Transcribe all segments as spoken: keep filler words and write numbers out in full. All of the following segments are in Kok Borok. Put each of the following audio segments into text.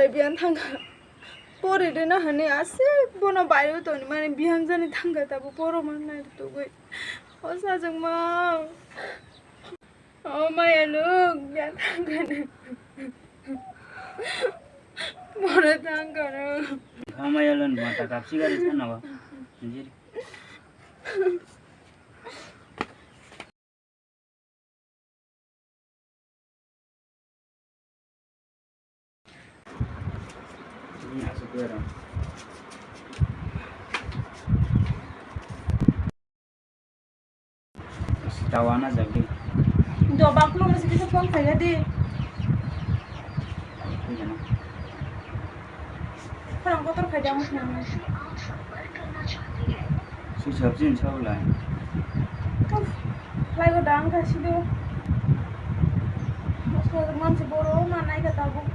Biyan thangkha. Pori rwna hwnwi aswk bono bai o toni mani bihangjani thangkha tabuk poro mannai tugwi. O sajwkma. O maya luk, biyan thangkha nw. Poro thangkha nw. Kha maya lun mata kapsi gari sana ba. Jiri. Tawana jagdi. Do baklo mesti kita phone kaya di. Iya na. Khorang kotor khai da, mosna. Switch off jin sa ulai. Uff, lai go dang kha sido. Mosna mansi boro ma nai kha tabuk.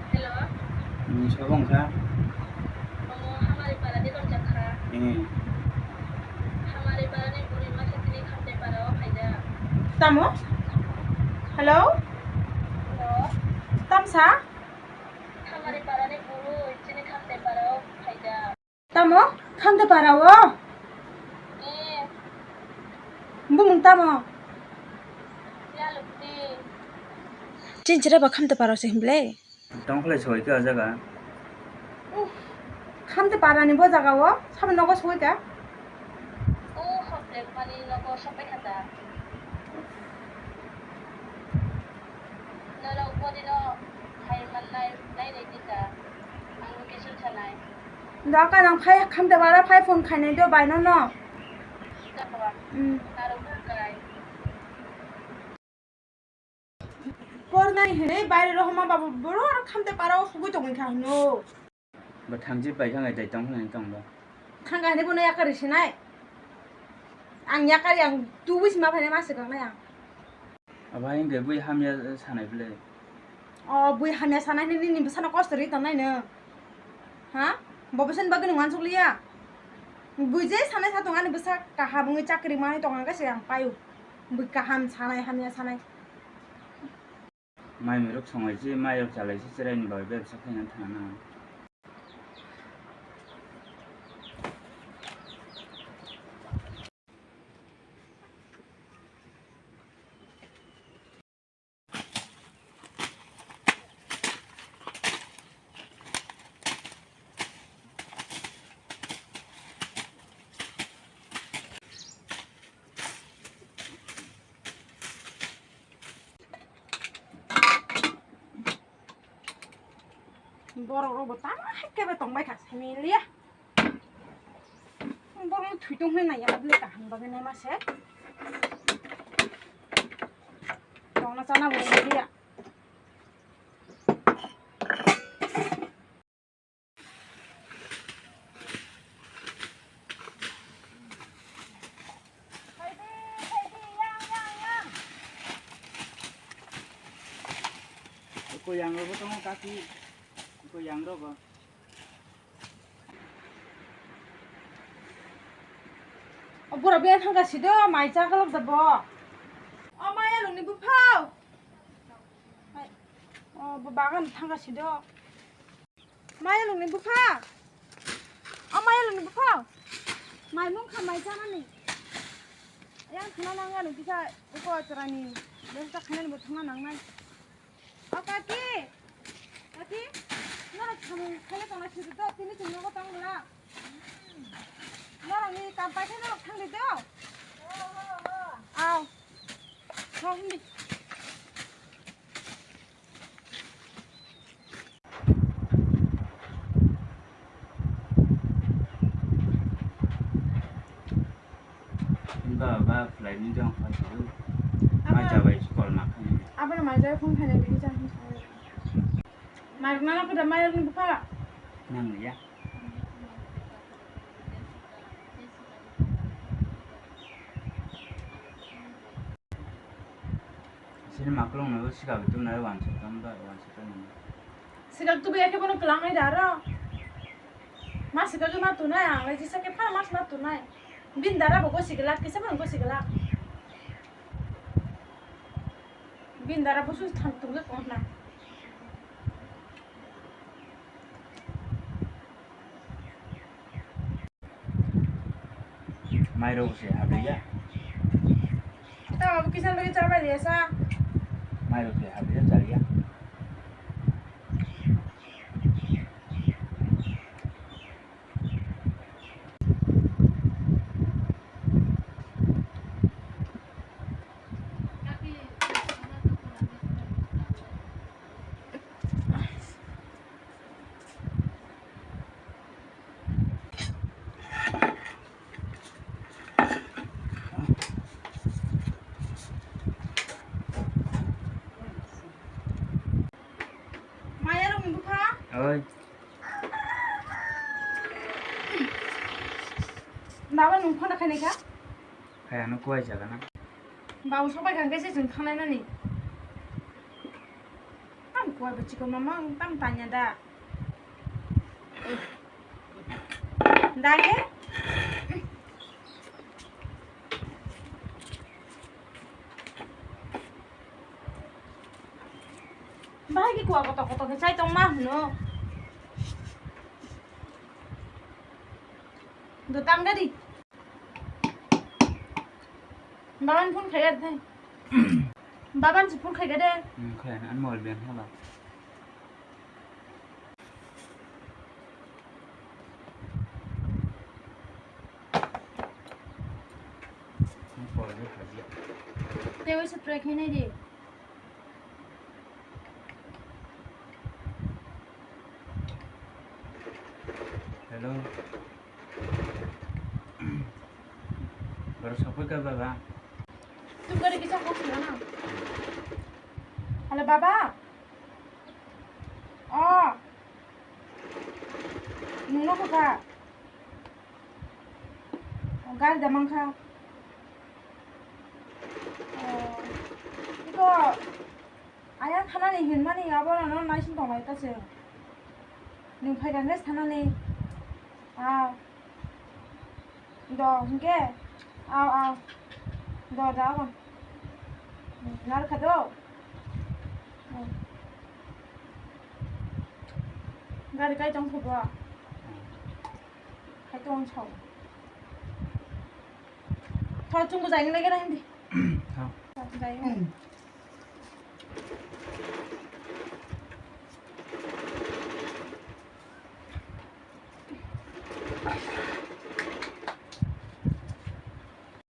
Hello. Hmm, sobo wngkha? Omo Hamari Parani tongjak kha. Eh. Hamari Parani bwrwi masa tini Khamtai Parao phaijak. Tamo? Hello? Hello. Tamsa? Hamari Parani bwrwi chini Khamtai Parao phaijak. Tamo? Khamte para o? Eh. Bumung tamo? Yalukti. Chinchire ba khamte para se himble? Tongkhlai soi khe o jaga. Uff. Khamte para ni bo jaga o? Sabo nogo soi ka? O, hok tek mani nogo sopai kha ta. Norok bodino hai mannai nai nai di ta. Ang location sanai. Doka nang phai khamte bara phai phone khainai do bai no no. Hmm. Pornai hinwi baire rohoma babu boro aro khamte para o sugui tongwi kha hino. Bo thamchi pai kha ngai tai tong hinwi tong do. Thangka hinwi bono yakari sinai. Ang yakari ang tubui sima phainai ma swkang nai ang. Abo hai hwnkhe bui hamya sanai bwle. O bui hamya sanai nini, nini bwsano kosto ri tongnai no. Ha? Bo bwsani bagwi nwng uansuk liya. Bui je sanai sa tong ani bwsa kaham wngwi chakri manwi tong ang khe se ang paio. Bui kaham sanai hamya sanai. Mai mirok songai se mai rok chalai se cherai ni bagwi bebsa khaina thangna. Borok rok bo tamo hai khe bai tong bai kha simi liya. Borok no thwi tong hwnwi nai ya bwle kaham bagwi nai ma se. Tongna chana bo liya. Ko yang rogo tongo kaki, ko yang rogo. O bura biya thangka sido, mai chakalok da bo. O maya lungni buphau. Hai. O bo bagan thangka sido. Mayalungni bupha. O mayalungni bupha. Mai mung kha mai chanani. Yang khna nang ani kisa uko atorani. Besta khainani bo thangna nangnai. O kaki. Kaki. Norok samung khaina tongna sidi to tini chwng nogo tong bwla. Norokni kam paikhe norok thangdi do. Aw. Ho hindi. Ba, ba, flight ni jong phai sio. Aba. Mai jabai call ma khaini. Aba mai jabai phone khaini bini jang hin sai. Mai rok nana kuda mai rok ni bupha. Nang ya. Sini maklong na sika betul na wan sa tamba wan sa tamba. Sikak tubu ya khe bono kwlangnai da aro. Ma sikak ma tunai ang lai jisa khe pha mas ma tunai. Bin dara bo gosi glak kisa bono gosi glak. Bini dara busu thang tongkhe kok na. Mairok se habliya. Ta babu kisan lagi chaba liya sa. Mairok se habliya chaliya. Maya rok ni bwkha? Oi. Baba nung phone khainai kha? Kaya no kuai jaga na. Babu sobai kha khe se chwng thangnai nani. Tam kuai bo chikon mama tam tanya da. Dale. Bahai ki kuwa kotor kotor khe chai tong ma hwno. Do tam gari. Baban phone khaya de. Baban si phone khaya de. Hmm, khaya na, an mol biang hala. Tewi se try khainai di. Hello. Baru sampai ke baba? Tu gari kisa kok sila na. Halo baba. Oh. Nungno kha. Gari da mankha. Oh. Iko ayang thanani hinmani abo no naising tonglai ta se. Nung phai rang thanani. Ah. Do, hingke? Aw, aw. Do, da, aw. Nar kha do. Gari kai tong kho bo. Kai tong sao. Thor chung bo jai nai gana hindi. Thor. Jai.